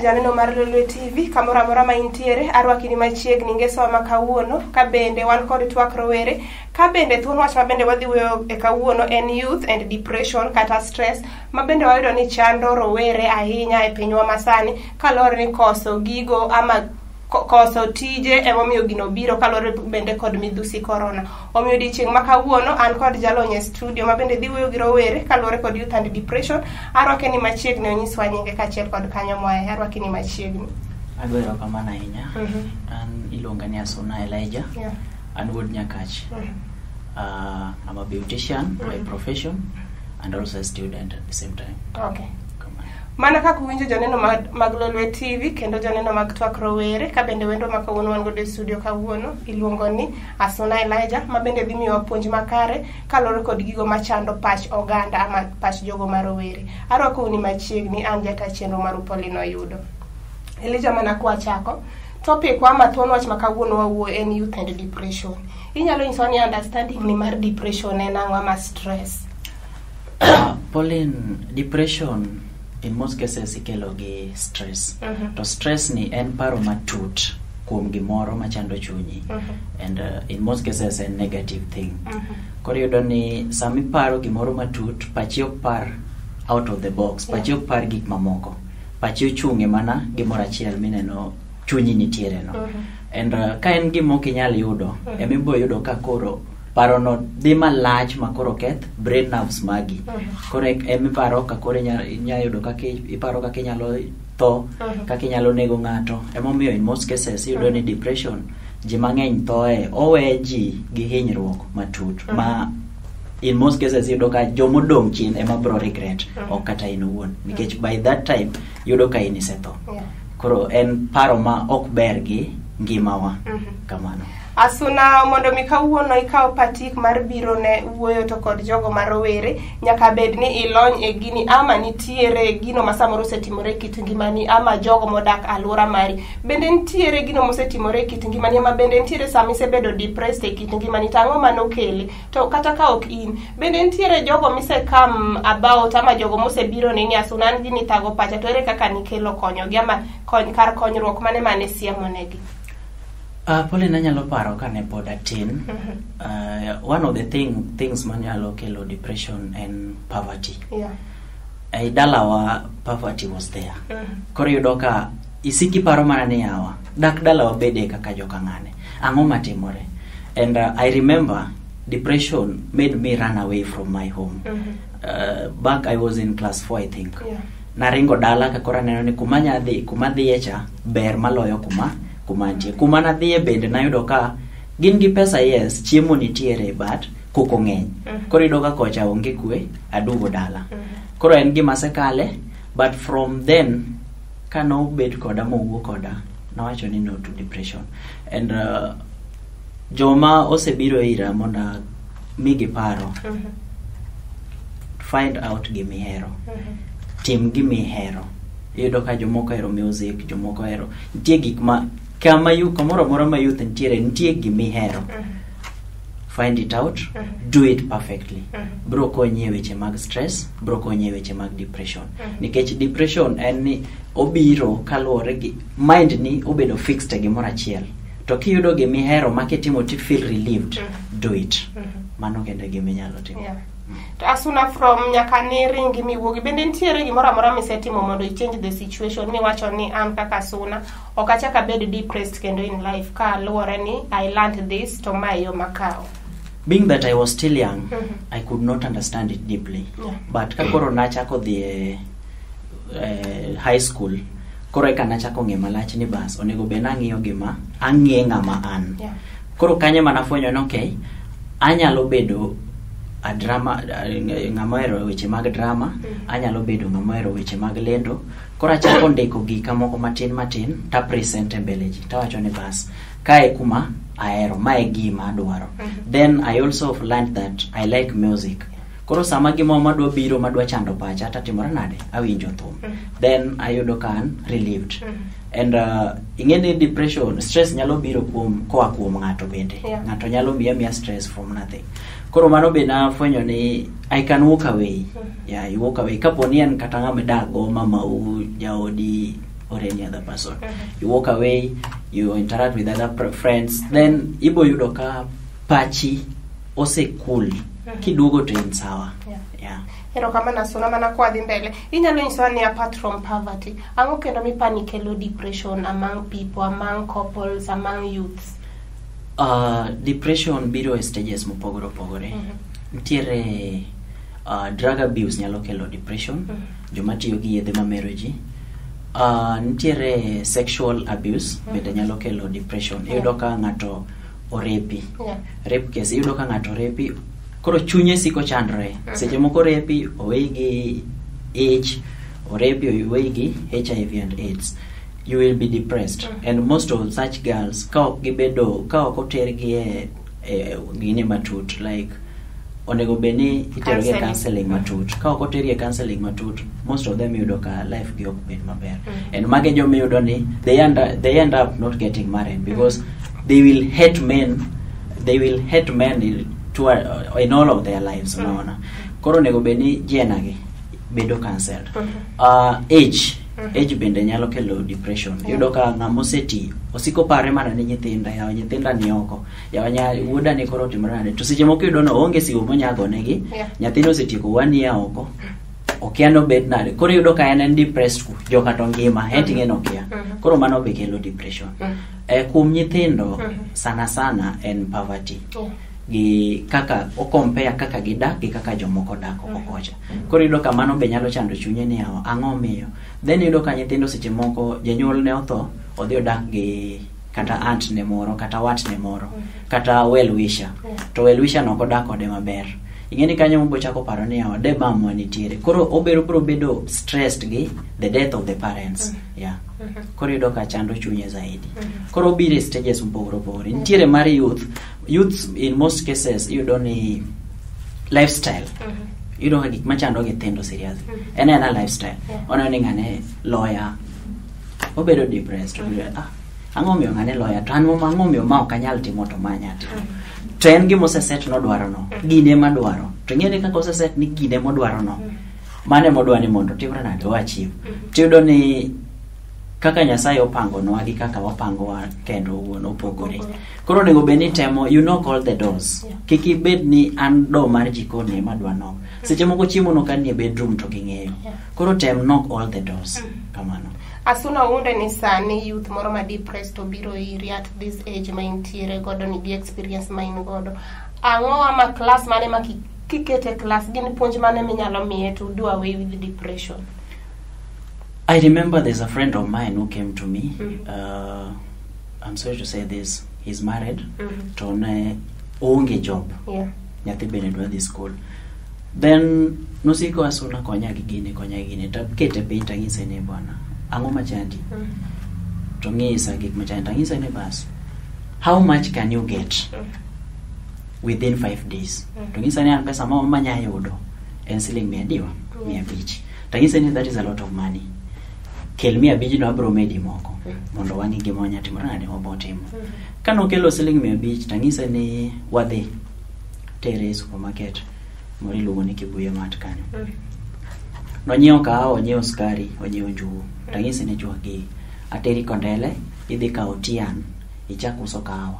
Janeno mar Lolwe TV kamoro amora ma intiere, arwaki ni machiegni ngeso ma kawuono, ka bende wan kod twak rowere, ka bende thuon wach ma bende wadhi wuoyo e kawuono en youth and depression kata stress, ma bende wayudo ni chando rowere ahinya e pinywa masani, kaluwore ni koso gigo ama koso tije emomiyo gino biro kaluwore bende kod midhusi corona. Omiyo odiochieng' ma kawuono an kod jalony e studio ma bende dhi wuoyo gi rowere kaluwore kod youth and depression. Arwake ni machiegni onyiswa nyinge kaachiel kod kanyo moaye. Arwaki ni machiegni. Ago erokamano ahinya. An iluonga ni Asuna Elijah. An wuod Nyakach. I'm a beautician by profession and also a student at the same time. Okay. Kamano. Mana kaka uwinjo joneno mag Lolwe TV kendo joneno mag twak rowere, ka bende wendo ma kawuono wan godo e studio kawuono iluongo ni Asuna Elijah, ma bende dhi miyowa puonj makare kaluwore kod gigo machando pach oganda ama pach jogo ma rowere. Arwakou ni machiegni, an jata chenro maru Pauline Oyudo. Elijah, mana kwachako topic wa ma thuon wach ma kawuono wawuoyo en youth and depression. Inyalo nyisowa ni understanding ni mar depression en ang'o ama stress? Pauline, depression in most cases ikelo gi stress. To stress ni en paro matut kuom gimoro machando chunyi. And in most cases en negative thing. Koro iyudo ni sama iparo gimoro matut, pachi ok par out of the box, pachi ok par gik mamoko. Pachi ochung' e mana gimoro achiel mineno chunyi nitiere no. And ka en gima ok inyal yudo, ema ibiro yudo ka koro parono dhi malach ma koro keth brain nerves magi. Koro ema iparo ka koro inya yudo kaka iparo kaka inyalo tho, kaka inyalo nego ng'ato. Emomiyo in most cases iyudo ni depression ji mang'eny thoe, owe ji gi hinyruok matut ma in most cases iyudo ka jomodong' chien ema bro regret, ok kata in owuon, nikech by that time yudo ka in isetho. Koro en paro ma ok ber gi ngimawa. Kamano. Asuna, mondo mi kawuono ikaw patik mar biro ne wuoyo to kod jogo ma rowere, nyaka bed ni ilony e gini ama nitiere gino ma samoro osetimore e kit ngimani ama jogo modak alwora mari. Bende nitiere gino mosetimore e kit ngimani ama bende nitiere sama isebedo depressed e kit ngimani, to ang'o manokele? To kata ka ok in, bende nitiere jogo mise come about ama jogo mosebiro ni ni Asuna, an gini thago pacha, to ere kaka nikelo konyogi ama kar konyruok mane mane siemo negi? Pauline, anyalo paro kane pod atin, one of the things manyalo kelo depression en poverty. E dalawa poverty was there. Koro iyudo ka isiki paro mana ni yawa, dak dalawa bede kaka joka ng'ane. Ang'o matimore? And I remember depression made me run away from my home. Back I was in class 4, I think. Naringo dala ka koro aneno ni kuma nyadhi, kuma dhiye cha ber maloyo kuma nitie. Kuma nadhiye bende nayudo ka gin gi pesa, yes, chiemo nitiere, but koko ng'eny. Koro iyudo ka kocha onge kwe, aduogo dala. Koro en gima asekale, but from then kanobet koda mowuo koda, nawacho ni no to depression. And joma osebiro ira mondo migi paro, find out gimihero. Tim gimihero. Iyudo ka jomoko ohero music, jomoko ohero. Nitie gik ma kama yu kamoro amora ma youth nitiere, nitie gimihero. Find it out, do it perfectly. Bro konyi e weche mag stress, bro konyi e weche mag depression. Nikech depression en ni obiro kaluwore gi mind ni obedo fixed e gimoro achiel. To kiyudo gimihero ma kitimo ti feel relieved, do it. Mano kende gima inyalo timo. To Asuna, from nyaka ne ringi miwuogi, bende nitiere gimoro amora misetimo mondo i change the situation miwacho ni an kaka Asuna ok achak abed depressed kendo in life ka luwore ni I learned this to ma e yo makawo? Being that I was still young, I could not understand it deeply. But ka koro nachako dhi e high school, koro eka nachako ng'e malach ni bas, onego bed nang'iyo gima ang'e ng'ama an. Koro kanyo ema nafwenyo ni okay, anyalo bedo a drama, ng'ama ohero weche mag drama, anyalo bedo ng'ama ohero weche mag lendo. Koro achako ndiko gika moko matin matin, ta present e mbele ji, tawacho ni bas, kae kuma ahero, mae gima adwaro. Then I also learned that I like music. Koro sama gimoro madwa biro madwa chando pacha, tatimora nade? Awinjo thum. Then ayudo ka an relieved. And ing'e ni depression, stress nyalo biro kuom koa kuom ng'ato bende. Ng'ato nyalo miya miya stress from nothing. Koro mano be nafwenyo ni I can walk away. Yeah, you walk away. Kapo ni en kata ng'ama idak go, mamau, jaodi, or any other person. You walk away, you interact with other friends, then ibo yudo ka pachi ose cool. Kiduogo to in sawa. Yeah. Erokamano Asuna, mana kwadhi mbele. Inyalo nyisowa ni apart from poverty, ang'o kendo mipani kelo depression among people, among couples, among youths? Depression biro e stages mopogore opogore. Nitiere drug abuse nyalo kelo depression, joma tiyo gi yedhe mamero ji. Nitiere sexual abuse bende nyalo kelo depression. Iyudo ka ng'ato orepi. Rape case, iyudo ka ng'ato orepi, koro chunye siko chandore. Seche moko orepi, oweyi gi ich, orepi oweyi gi HIV and AIDS. You will be depressed. And most of such girls, ka ok gibedo, ka ok otergi e gine matut, like onego bed ni iterogi e Counseling. Counseling matut. Ka ok otergi e counseling matut, most of them iyudo ka life gi ok bed maber. And mage joma iyudo ni they end up not getting married because they will hate men, they will hate men in all of their lives, unaona. Koro onego bed ni jena gi bedo cancelled. Age, age bende nyalo kelo depression. Iyudo ka ng'ama oseti osiko pare mana ni nyithinda, yawa nyithinda ni oko, yawa nya wuoda ni koro otimore nade. To seche moko iyudo ni oonge simu monyago negi, nyathino osetieko one year oko, okia nobed nade. Koro iyudo ka en depressed ku, joka to ngima, en ting'e nokia. Koro mano be kelo depression. Kuom nyithindo, sana sana en poverty. Gi kaka o compare kaka gidak gi kaka jomoko dak oko kocha. Koro iyudo ka mano be nyalo chando chunye ni yawa ang'o miyo. Then iyudo ka nyithindo seche moko janyuol ne otho, odhi odak gi kata aunt ne moro, kata wat ne moro, kata well wisher. To well wisher no ok odak kode maber. Ing'e ni kanyo obo chako paro ni yawa de mamwa nitiere. Koro obedo biro bedo stressed gi the death of the parents. Yeah. Koro iyudo ka chando chunye zaidi. Koro obiro e stages mopogore opogore. Nitiere mar youth. Youths in most cases iyudo ni lifestyle. Iyudo ka gik machando nyithindo seriously. En ena lifestyle. Oneno ni ng'ane lawyer. Obedo depressed. Obedo, ang'o miyo ng'ane lawyer to an ang'o miyo ma ok anyal timo to ma anya timo. To en gima oseset nodwaro no. Gine ema dwaro. To ing'e ni kaka oseset ni gine modwaro no. Mano ema odwa ni mondo otimre nade o achieve. Tiyudo ni kaka Nyasaye opangonwa gi kaka wapangowa kendo owuon opogore. Koro onego bed ni temo you knock all the doors. Kik ibed ni an door mar jikon ema adwa knock. Seche moko chiemo no ka nie bedroom to ging'eyo. Koro tem knock all the doors. Kamano. Asuna Oundo ni sani youth moro ma depressed obiro iri at this age ma intiere godo ni gi experience ma in godo. Ang'o ama class mane ma kikete class gin puonj mane minyalo miye to do away with depression? I remember there's a friend of mine who came to me. I'm sorry to say this. He's married. To ne oonge job. Nyathi bende dwa dhi school. Then nosiko Asuna konya gi gini, konya gi gini. Takete piny tang'ise ni bwana, ang'o machandi? To ng'isa gik machandi. Tang'ise ni bas. How much can you get within 5 days? To ng'isa ni an pesa ma manya yudo en siling mia adiwa? 500. Tang'ise ni that is a lot of money. Kel 500 no abro medi moko mondo wang'i gima wanya timo nade wabo timo. Kanokelo siling 500 tang'ise ni wadhi tere e supermarket moro iluongo ni Kibuye Mart kanyo. Nonyiewo kahawa, onyiewo sukari, onyiewo njugu. Tang'ise ni chwak gi ateri Kondele, idhi kawo tian, ichak uso kahawa.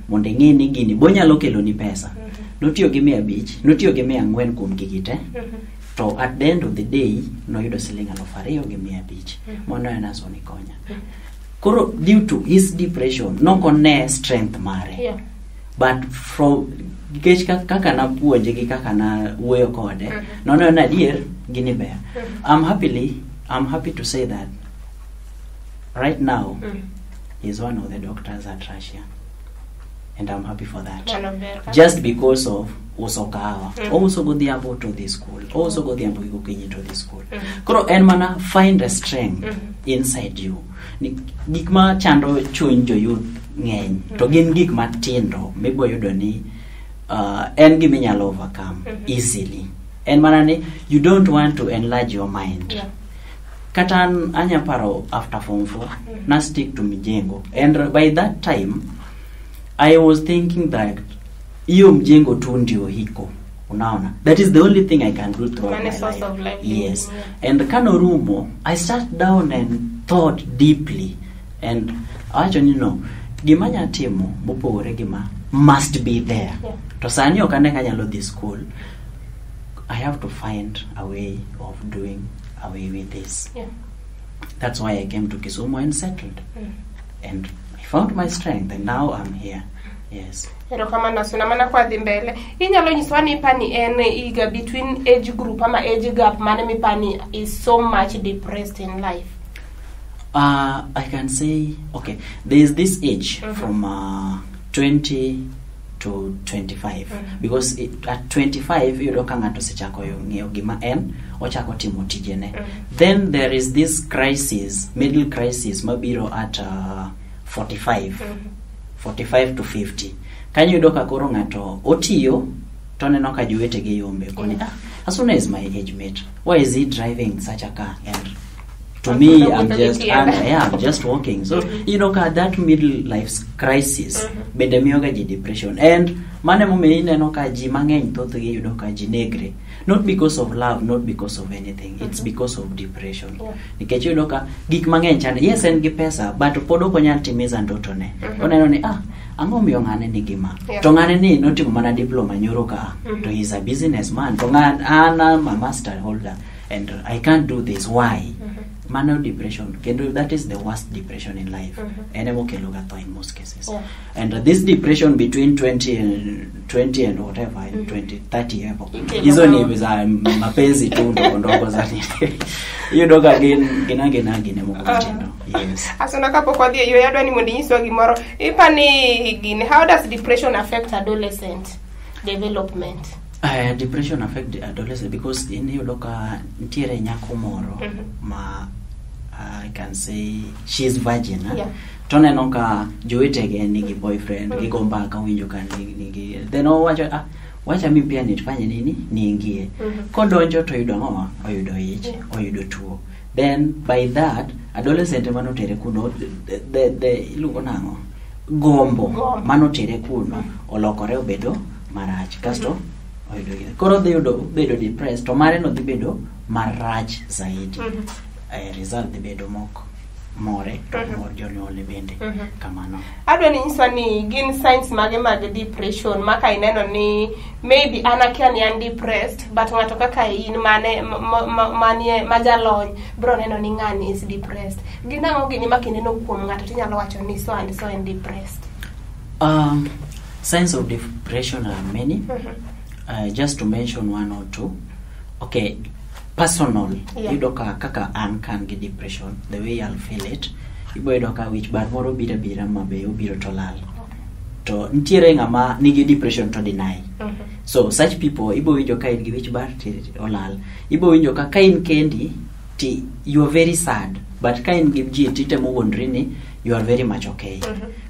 Mondo ing'e ni gini bonyalo keloni pesa. Notiyo gi 500, notiyo gi 400 kuom gigi te. To at the end of the day, noyudo siling 2,500. Mano en Asuni konya. Koro due to his depression, nokone strength mare. But from nikech kaka napuonje gi kaka nawuoyo kode, noneno ni adier gini ber. I'm happy to say that right now he's one of the doctors at Russia. And I'm happy for that. Mano ber kabisa. Just because of uso kahawa. Ouso godhiambo to dhi school. Ouso godhiambo gi gokinyi to dhi school. Koro en mana find a strength inside you. Ni, gik ma chando chuny jo youth ng'eny to gin gik matindo mibo yudo ni en gima inyalo overcome easily. En mana ni you don't want to enlarge your mind. Kata an anya paro after form 4 na stick to mjengo and by that time I was thinking that hiyo mjengo tu ndio hiko, unaona, that is the only thing I can do throughout Money my source life. Of livelihood, Yes. yeah. And kanorumo I sat down and thought deeply and awacho ni no, gima anya timo mopogore gi ma must be there. To sani ok ane kanyalo dhi school. I have to find a way of doing away with this. That's why I came to Kisumu and settled. And I found my strength and now I'm here. Yes. Erokamano Asuna, mana kwadhi mbele. Inyalo nyisowa ni ipani en higa between age group ama age gap mane mipani is so much depressed in life? I can say, okay, there is this age from 20 to 25, because at 25 iyudo ka ng'ato osechako ng'eyo gima en, ochako timo tijene. Then there is this crisis, middle crisis mabiro at 45, 45 to 50. Kanyo iyudo ka koro ng'ato otiyo to oneno ka jowetege yombe koni, "Ah, Asuna is my age mate, why is he driving such a car and to me I'm just walking?" So you know ka that middle life crisis bende miyo ga ji depression, and mano emomiyo ineno ka ji mang'eny, thothgi yudo ka ji negre, not because of love, not because of anything, it's because of depression, nikech iyudo ka gik mang'eny chande. Yes, en gi pesa, but pod ok onyal timiza ndotone. Oneno ni, ah, ang'o miyo ng'ane nigi ma, to ng'ane ni notimo mana diploma nyoro ka, to he's a businessman, to ng'an an am a master holder and I can't do this, why? Mano depression, kendo that is the worst depression in life. En emokelo ga tho in most cases. And this depression between 20 and 20 and whatever and 20 30 hapo, Ikelo hizo ni za mapenzi tu ndogo ndogo za nini, iyudo ka gin gin moko matindo, yes. Asuna, kapok wadhi e yweyo, adwa ni mondo inyiswa gimoro. Ipani gini, how does depression affect adolescent development? Depression affect the adolescent because in iyudo ka nitiere nyako moro ma I can say she is virgin, eh? Yeah. To oneno ka jowetege nigi boyfriend, gigo mbaka, winjo ka nigi, then owacho, "Ah, wacha mi pia nifanye nini, niingie." Kodonjo to oyudo ang'owa? Oyudo ich. Oyudo tuo. Then by that adolescent manotere kuno, the iluongo nang'o, gombo, Gombo. Manotere kuno olokore obedo marach, kasto oyudo gine. Koro odhi yudo bedo depressed, to mare no dhi bedo marach zaidi. Result dhi bedo mok more to mor jonyuolne bende. Kamano. Adwa ni nyiswa ni gin signs mage mag depression ma ka ineno ni maybe an akia ni an depressed, but ng'ato kaka in mane manie ma jalony bro neno ni ng'ani is depressed. Gin ang'o gini ma kineno kuom ng'ato tinyalo wacho ni so and so en depressed? Signs of depression are many. Just to mention one or two. Okay, personal. Iyudo ka kaka an kan gi depression, the way I'll feel it, ibo yudo ka wich bar moro biro abira ma be obiro to lal. To nitiere ng'ama nigi depression to deny. So such people, ibo winjo ka in gi wich bar to olal. Ibo winjo ka in kendi ti you are very sad, but ka in gi ji titemo wuondri ni you are very much okay.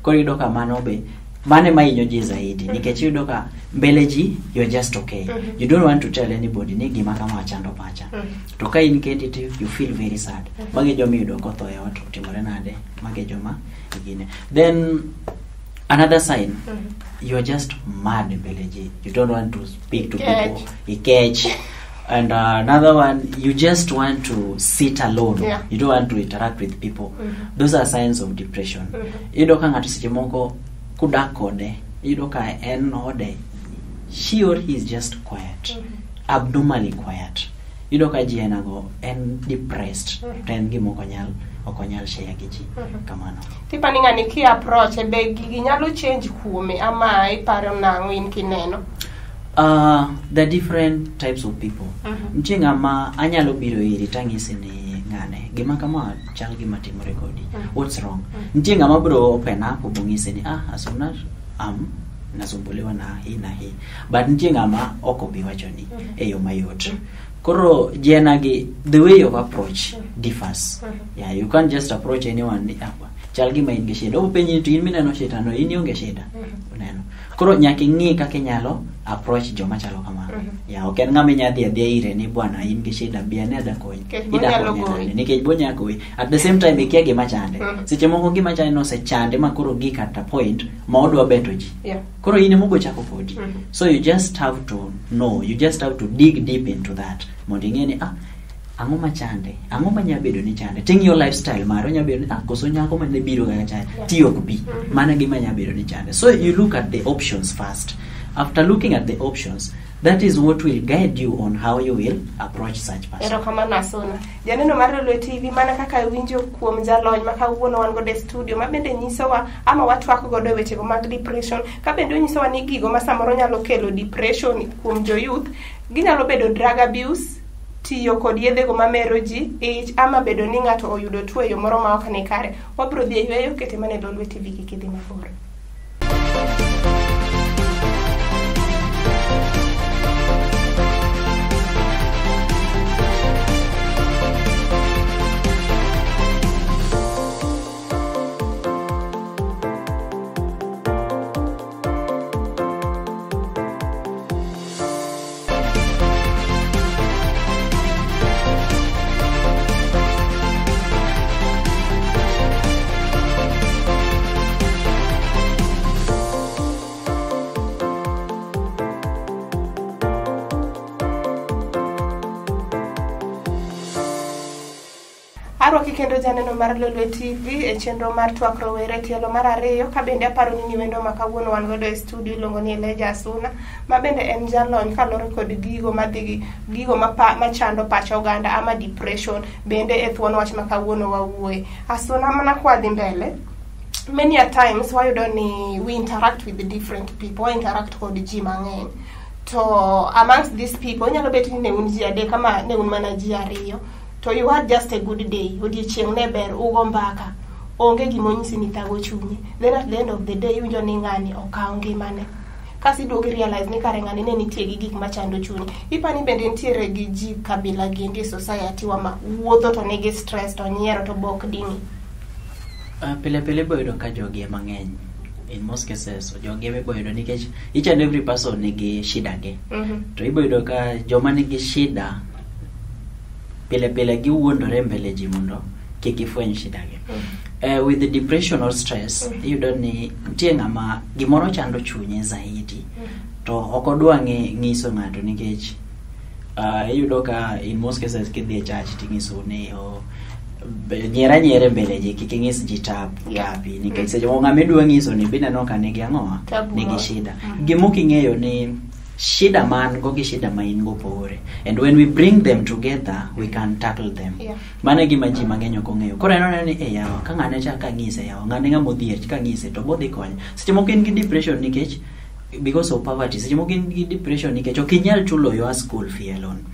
Koro iyudo ka mano be mano ema hinyo ji zaidi, nikech iyudo ka mbele ji you are just okay. You don't want to tell anybody ni gima kama chando pacha. To ka in kendi to you feel very sad. Magi joma iyudo kotho e ot, otimore nade? Magi joma gine. Then another sign, you are just mad mbele ji. You don't want to speak to Ikech. people. Ikech. And another one, you just want to sit alone. You don't want to interact with people. Those are signs of depression. Iyudo ka ng'ato seche moko kudak kode, iyudo ka en ode, she or he is just quiet, abnormally quiet. Iyudo ka ji enago en depressed, to en gima ok onyal share gi ji. Kamano. Tipani ng'ani ki approach be gigi nyalo change kuome ama iparo nang'o in kineno? The different types of people. Nitie ng'ama anyalo biro iri tang'isi ni ng'ane gima kama chal gima timore kodi. What's wrong? Nitie ng'ama bro open up bong'isi ni, "Ah, Asuna, am nasumbuliwa na hii na hii." But nitie ng'ama ok obi wacho ni e yo mayot. Koro jena gi the way of approach differs. Yeah, you can't just approach anyone ni, "Ah, chal gima in gi shida." Openji ni to in mineno shida no, in ionge shida. Uneno. Koro nyaka ing'i kaka inyalo approach joma chalo kamano. Yeah, ok en ng'ama inya dhi adhiya ire ni, "Bwana, in gi shida, bi ane ada konyi." Nikech Ida bonyalo konye goyi. Nade? Nikech bonya goyi. At the same time ikia gima chande. Seche moko gima chande no osechande ma koro gik at a point ma odwa beto ji. Koro in ema obochako kodi. So you just have to know, you just have to dig deep into that. Mondo ing'e ni, ah, Ang'o machande? Ang'o manya bedo ni chande? Ting'iyo lifestyle mare, onya bedo ni ah, koso nyako mane biro kaka cha ti ok bi. Mano e gima nya bedo ni chande. So you look at the options first. After looking at the options, that is what will guide you on how you will approach such person. Erokamano Asuna. Janeno mar Lolwe TV mana kaka iwinjo kuom jalony ma kawuono wan godo e studio ma bende nyisowa ama watwak godo e wechego mag depression ka bende onyisowa ni gigo ma samoro nyalo kelo depression kuom jo youth ginyalo bedo drug abuse tiyo kod yedhego mamero ji ich ama bedo ni ng'ato oyudo tuo e yo moro ma ok ni kare. Wabiro dhi e yweyo kete mana e Lolwe TV kik idhi mabor. Arwaki kendo janeno mar Lolwe TV e chenro mar twak rowere tielo mar ariyo ka bende aparo ni wendo ma kawuono wan godo e studio iluongo ni Elijah Asuna ma bende en jalony kaluwore kod gigo madhi gi gigo machando pach oganda ama depression bende e thuon wach ma kawuono wawuoye. Asuna mana kwadhi mbele many a times wayudo ni we interact with different people, wa interact kod ji mang'eny to amongst these people inyalo bet ni ne un ji adek ama ne un mana ji ariyo to you had just a good day odiechieng' ne ber ugo mbaka onge gimonyisi ni thago chunyi then at the end of the day iwinjo ni ng'ani okawo ngimane kasi iduogo i realize ni kare ng'ani ne nitie gi gik machando chunye ipani bende nitiere gi ji kabila giendi e society wa ma wuotho to nigi stress to nyiero to bok ding'i Pile pile ibo yudo ka jogi ema ng'eny. In most cases, jogi ema ibo yudo nikech each and every person nigi shida ge. To ibo yudo ka joma nigi shida pile pile giwuondore mbele ji mondo kik ifweny shida gi. With the depression or stress, iyudo ni nitie ng'ama gimoro chando chunye zaidi to ok odwa ng'iso ng'ato nikech iyudo ka in most cases kidhi e church ting'iso ni oh, nyier anyiera e mbele ji kik ing'is ji tap tapi nikech seche moko ng'ama idwa ng'iso ni bineno ka nigi ang'owa Tabu nigi moro. shida gima ok ing'eyo ni shida ma an go gi shida ma in go pogore and when we bring them together we can tackle them mano e gima ji mang'eny ok ong'eyo koro en oneno ni e yawa ka ng'ane cha kang'ise yawa ng'ane ng'ama odhier kang'ise to bodhi konye seche moko in gi depression nikech because of poverty seche moko in gi depression nikech ok inyal chulo your school fee alone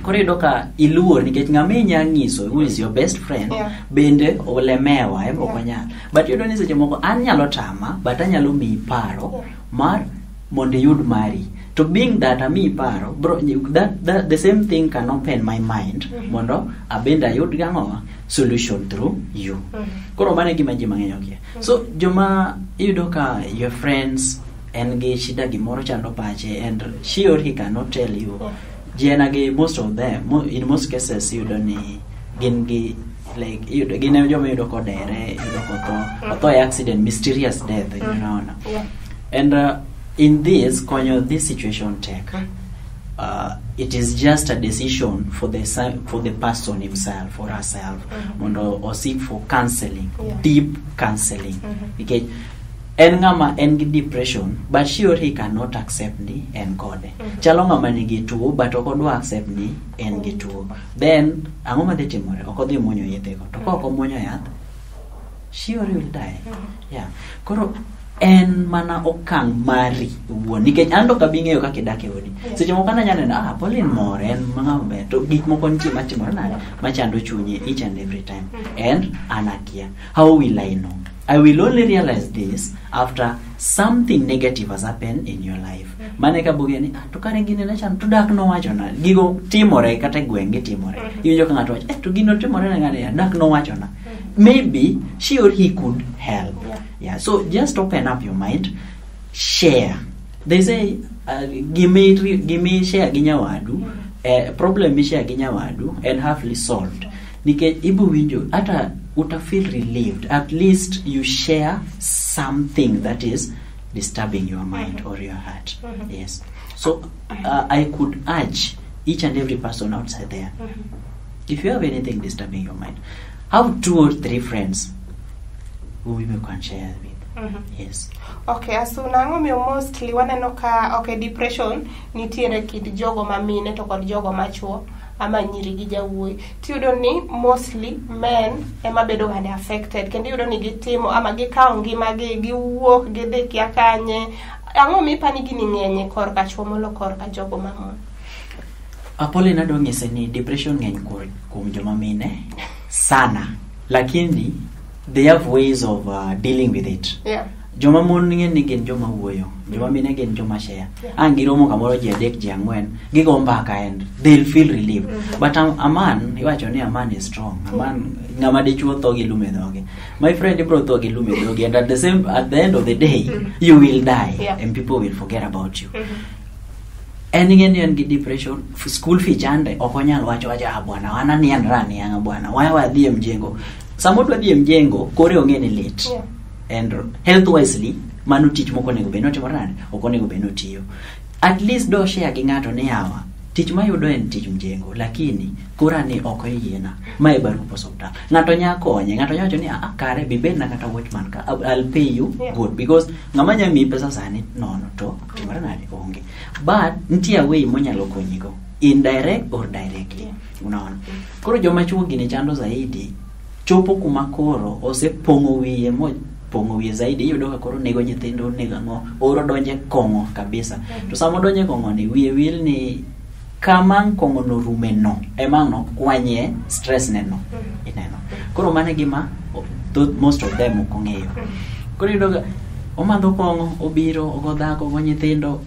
koro iyudo ka iluor nikech ng'ama inya ng'iso who is your best friend bende olemewa en ok onyal but iyudo ni seche moko an nyalo tama but anyalo miyi paro mar mondo iyud mari to being that amiyi paro bro, that the same thing can open my mind mondo abende ayud gang'owa solution through you koro mano e gima ji mang'eny okia so joma iyudo ka your friends en gi shida gimoro chando pache and she or he cannot tell you gi most of them in most cases iyudo ni gin gi like iyudo gin e joma iyudo kodere iyudo kotho otho e accident mysterious death you know and in this konyo this situation tek it is just a decision for the for the person himself or herself mondo o seek for counseling deep counseling nikech en ng'ama en gi depression but she or he cannot accept ni en kode chalo ng'ama nigi tuo but ok odwa accept ni en gi tuo then ang'o madhi timore ok odhi muonyo yedhego to ka ok omuonyo yath she or he will die yeah koro en mana okang' mari owuon nikech an to ok abi ng'eyo kaka idak e odi seche moko an anya neno ah Pauline mor en ng'ama ber to gik moko nitie matimore nade machando chunye each and every time and an akia how will I know I will only realize this after something negative has happened in your life mano eka bogeni ni ah, to kare gini ne chando to dak nowachona gigo timore kata e gweng' gitimore iwinjo ka ng'ato wacho eh, to gino timore ne ng'ani ya dak nowachona maybe she or he could help yeah so just open up your mind share they say gimi gimi share gi nyawadu problem mi share gi nyawadu en halfly solved nikech ibo winjo hata uta feel relieved at least you share something that is disturbing your mind or your heart yes so I could urge each and every person outside there If you have anything disturbing your mind, have 2 or 3 friends who you can share with. Yes. Okay, Asuna, ang'o miyo mostly waneno ka okay, depression nitiere kind jogo ma mine to kod jogo machuo ama nyiri gi jawuoyi. Tiyudo ni mostly men ema bedo gande affected, kendo iyudo ni gitimo ama gikawo ngimagi, giwuok, gidhi kia kanye. Ang'o mipani gini ng'eny korka chuo molo korka jogo mamon? Apolline, adwa nyise ni depression ng'eny kuom joma mine sana, lakini they have ways of dealing with it. Joma mon ng'e ni gin joma wuoyo, joma mine gin joma share. Ang' giromo kamoro ji 3 ji 4, gigo mbaka and they'll feel relieved. But a man, iwacho ni a man is strong. A man, ng'ama dichuo tho gi lum e dhoge. My friend, ibro tho gi lum e dhogi, and at the end of the day, you will die and people will forget about you. En ing'e ni en gi depression, school fee chande, ok onyal wacho wacho, ah bwana, wan anianra niang'a bwana, waya wadhi e mjengo. Sama odwa dhi e mjengo, kore ong'e ni lit. And health wisely, mano tich mok onego bed ni otimore nade, ok onego bed ni otiyo. At least do share gi ng'ato ni yawa, tich mayudo en tich mjengo, lakini kora ni ok oyiena, mae barup osuptal. Ng'ato nya konye, ng'ato nya wacho ni ah, kare bibedna kata watchman ka, I'll pay you good, because ng'ama nya miyi pesa sani nono to timore nade, onge. But nitie way monyalo konyigo, indirect or directly. Unaona? Koro joma chuo gini chando zaidi, chopo kuma koro osepong'o wiye mo pong'o wiye zaidi, iyudo ka koro nego nyithindo, nego ang'o, oro donje kong'o kabisa. To sama odonje kong'o ni, wiye wil ni kama kong'o no rume no, ema no kwanye stress ne no. Ineno. Koro mano e gima most of them ok ong'eyo. Koro iyudo ka omadho kong'o, obiro, ogo dhako, ogo nyithindo,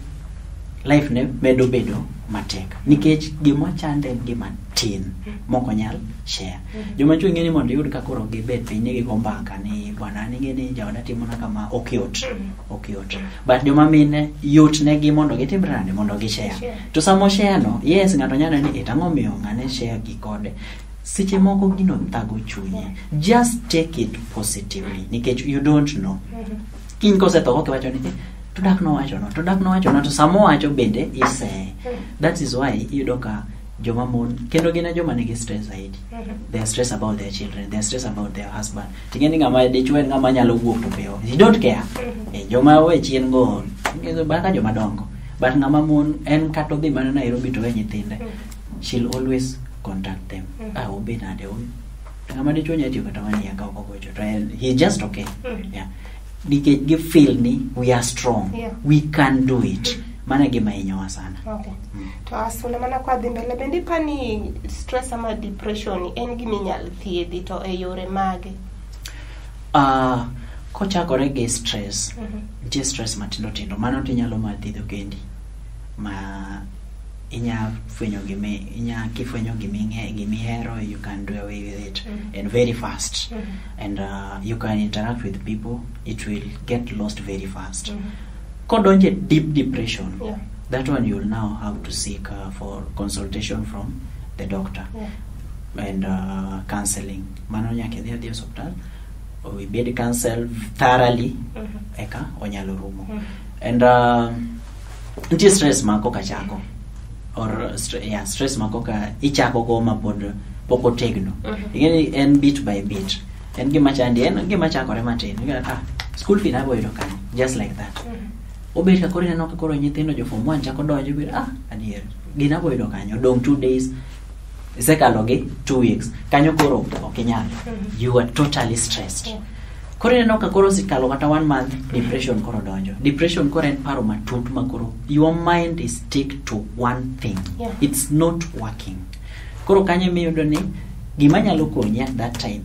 life ne medo bedo matek. Nikech gima chande en gima tin, mok onyal share. Joma chwo ing'e ni mondo iyud ka koro gibet piny ni gigo mbaka ni bwana an ing'e ni jaoda timona kama, ok yot. Ok yot. But joma mine yot negi mondo gitimre nade, mondo gi share. To sama o share no, yes, ng'ato nyalo neno ni eh, ang'o miyo ng'ane share gi kode. Seche moko gino thago chunye. Just take it positively, nikech you don't know. Kiny kosetho koka iwacho ni eh, to dak nowacho no, to dak nowacho no, to sama owacho bende iseye. That is why iyudo ka joma mon kendo gin e joma nigi stress zaidi. They are stressed about their children, they are stressed about their husband. Ting'e ni ng'ama dichuo en ng'ama nyalo wuok to piyo. You don't care. Joma owe chien go, baka joma dongo. But ng'ama mon en kata odhi mana Nairobi to we nyithinde. She'll always contact them. Ah, obe nade, obe. Ng'ama dichuo nyalo tiyo kata 1 year ka ok ogocho. To en, he's just okay. Yeah. Nikech gi feel ni we are strong. We can do it. Mano e gima hinyowa sana. Okay. To Asuna, mana kwa dhi mbele, bende ipani stress ama depression en gima inyal thiedhi to e yore mage? Kochakore gi stress, nitie stress matindo tindo, mano tinyalo mar thiedho kendi. Ma inya fwenyo gimi, inya kifwenyo gimi gimihero, you can do away with it and very fast. And you can interact with people, it will get lost very fast. Kodonje deep depression, that one you'll now have to seek for consultation from the doctor and counseling. Mano nyaka idhi adhi e osiptal, ibed counsel thoroughly, eka onyalo rumo. And nitie stress ma koka chako or yeah, stress ma koka ichako go ma pod pok otegno. Ing'e ni en bit by bit. En gima chandi, en gima chakore matin. Ing'e, ah, school fee nabo yudo kanyo, just like that. Obet ka koro ineno ka koro nyithindo jo form 1 chako donjo, ibet, ah, adier, gina bo yudo kanyo, dong 2 days, isekalo gi 2 weeks, kanyo koro ok inyal. You are totally stressed. Koro ineno ka koro osekalo kata 1 month, depression koro donjo. Depression koro en paro matut ma koro your mind is stick to one thing. It's not working. Koro kanyo emiyudo ni gima nyalo konyi at that time.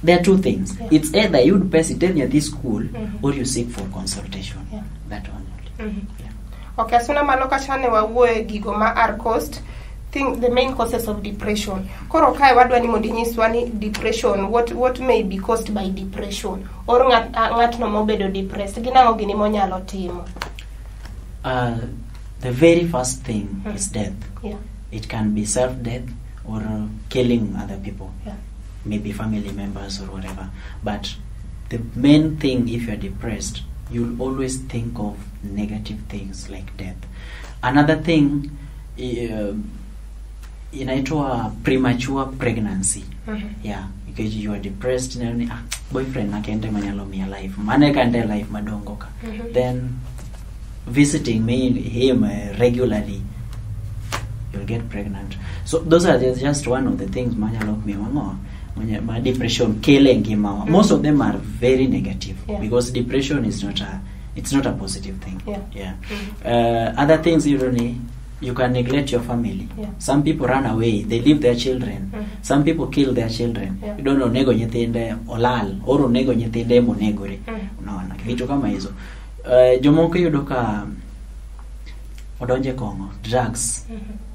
There are two things. It's either iyud pesa iter nyathi school or you seek for consultation. That one only. Yeah. Okay, Asuna, malo kacha ne wawuoye gigo ma are caused thing, the main causes of depression. Koro kae wadwa ni mondo inyiswa ni depression, what may be caused by depression or ng'atno mobedo depressed, gin ang'o gini monyalo timo? The very first thing is death. It can be self-death or killing other people. Maybe family members or whatever. But the main thing, if you're depressed, you'll always think of negative things like death. Another thing, Inaitwa premature pregnancy. Yeah, because you are depressed, ineno ni ah, boyfriend na kende manyalo miya life, mane kande life madongo ka. Then visiting me him regularly, you'll get pregnant. So those are just one of the things manyalo miyo ang'o ma depression kele ngimawa. Most of them are very negative because depression is not a it's not a positive thing. Other things, you don't need, you can neglect your family. Some people run away, they leave their children. Some people kill their children. You don't know, onego nyithinde olal or onego nyithinde monegore. Unaona vitu kama hizo. Jomoko iyudo ka odonje kong'o, drugs,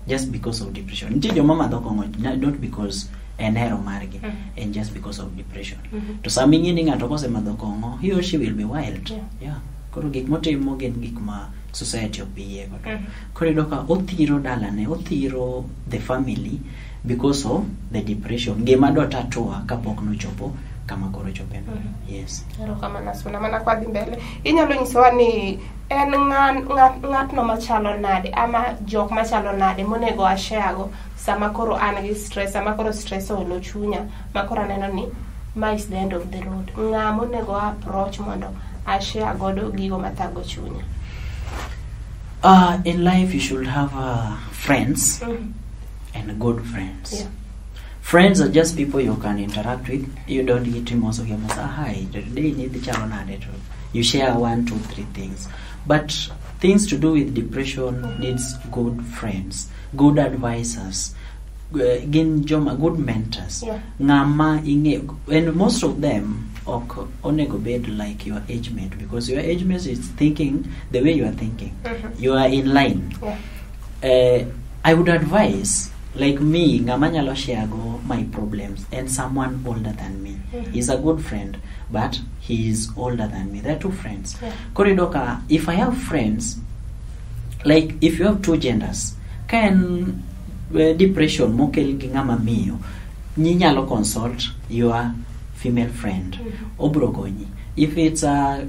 just because of depression. Nitie joma madho kong'o not because en hero margi, and just because of depression. To sama ing'e ni ng'ato kosemadho kong'o, he or she will be wild. Yeah. Koro gik motimo gin gik ma society ok bi yie godo. Koro iyudo ka othiro dalane, othiro the family because of the depression. Ngima do tatua kapok nochopo kama koro chopeno. Yes. Erokamano, Asuna. Mana kwadhi mbele, inyalo nyisowa ni en ng'atno machalo nade ama jok machalo nade monego ashare go sama koro an gi stress, sama koro stress oolo chunya, ma koro aneno ni ma is the end of the road. Ng'a monego approach mondo ashare godo gigo mathago chunya? In life you should have friends and good friends. Friends are just people you can interact with. You don't get to most of them, "Hi, today need the chalo nade?" You share one, two, three things. But things to do with depression needs good friends, good advisors, gin joma good mentors. Ng'ama ing'e, and most of them ok onego bed like your age mate, because your age mate is thinking the way you are thinking. You are in line. I would advise, like me, ng'ama nyalo share go my problems and someone older than me. He's a good friend, but he is older than me. There are two friends. Koro iyudo ka if I have friends, like if you have two genders, ka en depression mokel gi ng'ama miyo, ninyalo consult your female friend. Obro konyi. If it's a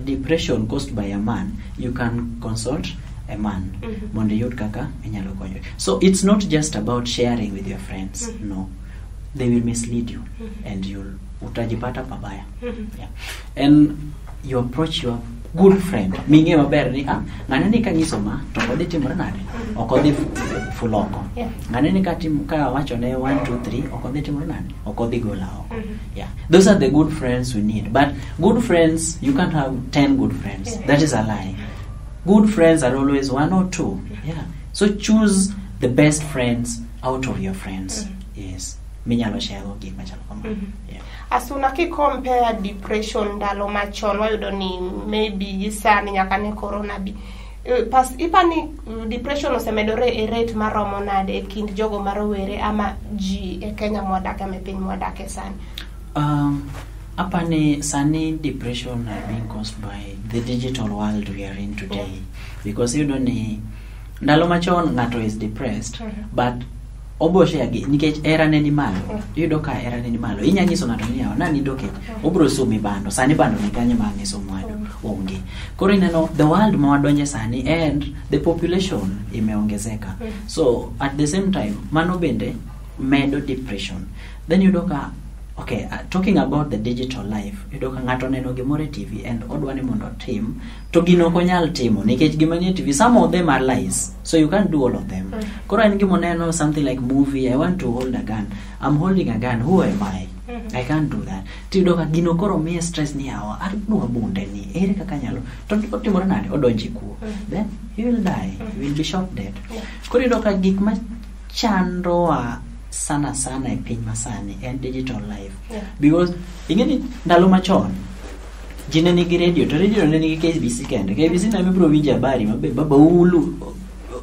depression caused by a man, you can consult a man mondo iyud kaka inyalo konyori. So it's not just about sharing with your friends. No, they will mislead you and you'll utajipata pabaya. Yeah. And you approach your good friend ming'e maber ni ah, ng'ane ni kanyiso ma to ok odhi timore nade, ok odhi fuloko. Ng'ane ni katim ka awachone 1 2 3, ok odhi timore nade, ok odhi gola oko. Yeah, those are the good friends we need. But good friends, you can't have 10 good friends. That is a lie. Good friends are always one or two. Yeah, so choose the best friends out of your friends. Yes, minyalo share go gik machalo kama. Yeah. Asuna, ki compare depression ndalo machon wayudo ni maybe gi sani nyaka ne corona bi. Pas ipani depression osemedore e rate maromo nade e kind jogo marowere ama ji e Kenya mwadake ama e piny mwadake sani? Apani sani depression are being caused by the digital world we are in today. Because iyudo ni ndalo machon ng'ato is depressed, but obo share gi nikech era ne ni malo. Iyudo ka era ne ni malo. Inya nyiso ng'ato ni yawa nanindo kech. Obro sumi bando. Sani bando ni kanye ma ng'iso mwadu. Onge. Koro ineno the world ma wadonje sani and the population imeongezeka. So at the same time mano bende medo depression. Then iyudo ka, okay, talking about the digital life, iyudo ka ng'ato oneno gimoro e TV and odwa ni mondo otim, to gino ok onyal timo nikech gima nie TV, some of them are lies, so you can't do all of them. Koro en gima oneno, something like movie, "I want to hold a gun, I'm holding a gun, who am I? I can't do that." Tiyudo ka gino koro miye stress ni yawa, adwa bunde ni, ere kaka anyalo, to otimore nade, odonjo e kuo. Then he will die, he will be shot dead. Koro iyudo ka gik ma chandowa sana sana e piny masani en digital life. Because ing'e ni ndalo machon ji ne nigi radio, to radio ne nigi KBC kende. KBC ne ibiro winjo habari mabe baba ulu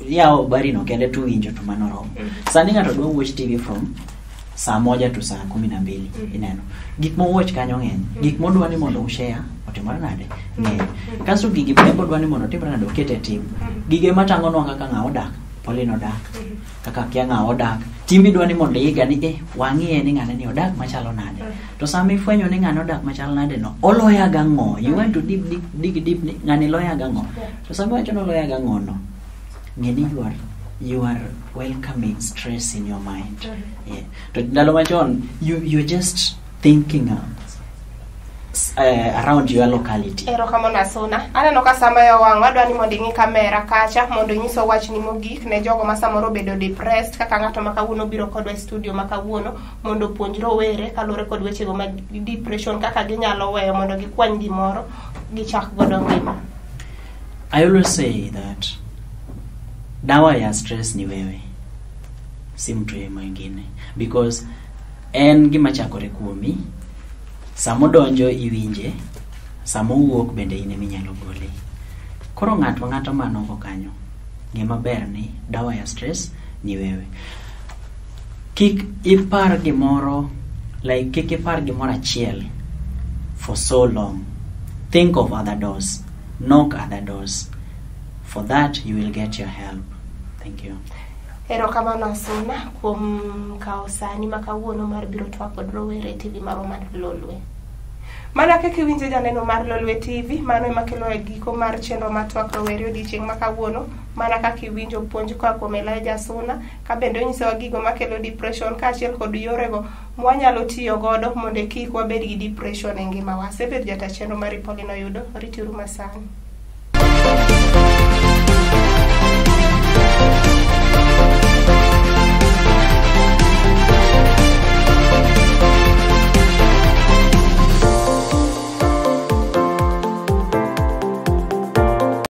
yawo habari no kende to winjo to mano romo. Sani ng'ato dwa watch TV from saa 1 to saa 12. Ineno gik mowatch kanyo ng'eny, gik modwa ni mondo ushare otimore nade ng'eny. Kasto gigi be bodwa ni mondo otimore nade oket e tim. Gige matang'onwa kaka ng'a odak, Pauline odak, kaka kia ng'a odak, timbi dwa ni mondo iga ni eh, wang'iye ni ng'ane ni odak machalo nade. To sama ifwenyo ni ng'ane odak machalo nade no, oloya gang'o? You want to deep, deep, dig deep ni ng'ani loya gang'o? To sama iwacho ni oloya gang'o no, ng'e ni you are You are welcoming stress in your mind. Yeah. To ndalo machon, you're just thinking around your locality. Erokamano, Asuna. Aneno ka sama yo wang' wadwa ni mondo ing'i kamera kacha mondo inyiswa wachni mogik ne jogo ma samoro obedo depressed, kaka ng'ato ma kawuono biro kodwa e studio ma kawuono mondo opuonj rowere kaluwore kod wechego mag depression, kaka ginyalo weyo mondo gikwany gimoro gichak godo ngima. I always say that dawa ya stress ni wewe, si mtu mwingine, because en gima chakore kuomi. Samodonjo iwinje, samowuok bende in eminyalo gole. Koro ng'ato ng'ato man oko kanyo, ng'e maber ni dawa ya stress ni wewe. Kik ipar gimoro, like, kik ipar gimoro achiel for so long. Think of other doors, knock other doors. For that you will get your help. Thank you. Erokamano, Asuna, kuom kawo sani ma kawuono mar biro twak kod rowere e TV marwa mar Lolwe. Mana kaka iwinjo, janeno mar Lolwe TV, mano ema kelo e giko mar chenro mar twak rowere odiochieng' ma kawuono. Mana kaka iwinjo puonj koa kuom Elijah Asuna, ka bende onyisowa gigo makelo depression kaachiel kod yorego mwanyalo tiyo godo mondo kik wabed gi depression e ngimawa. Asebedo jata chenro mari Pauline Oyudo, rituru masani.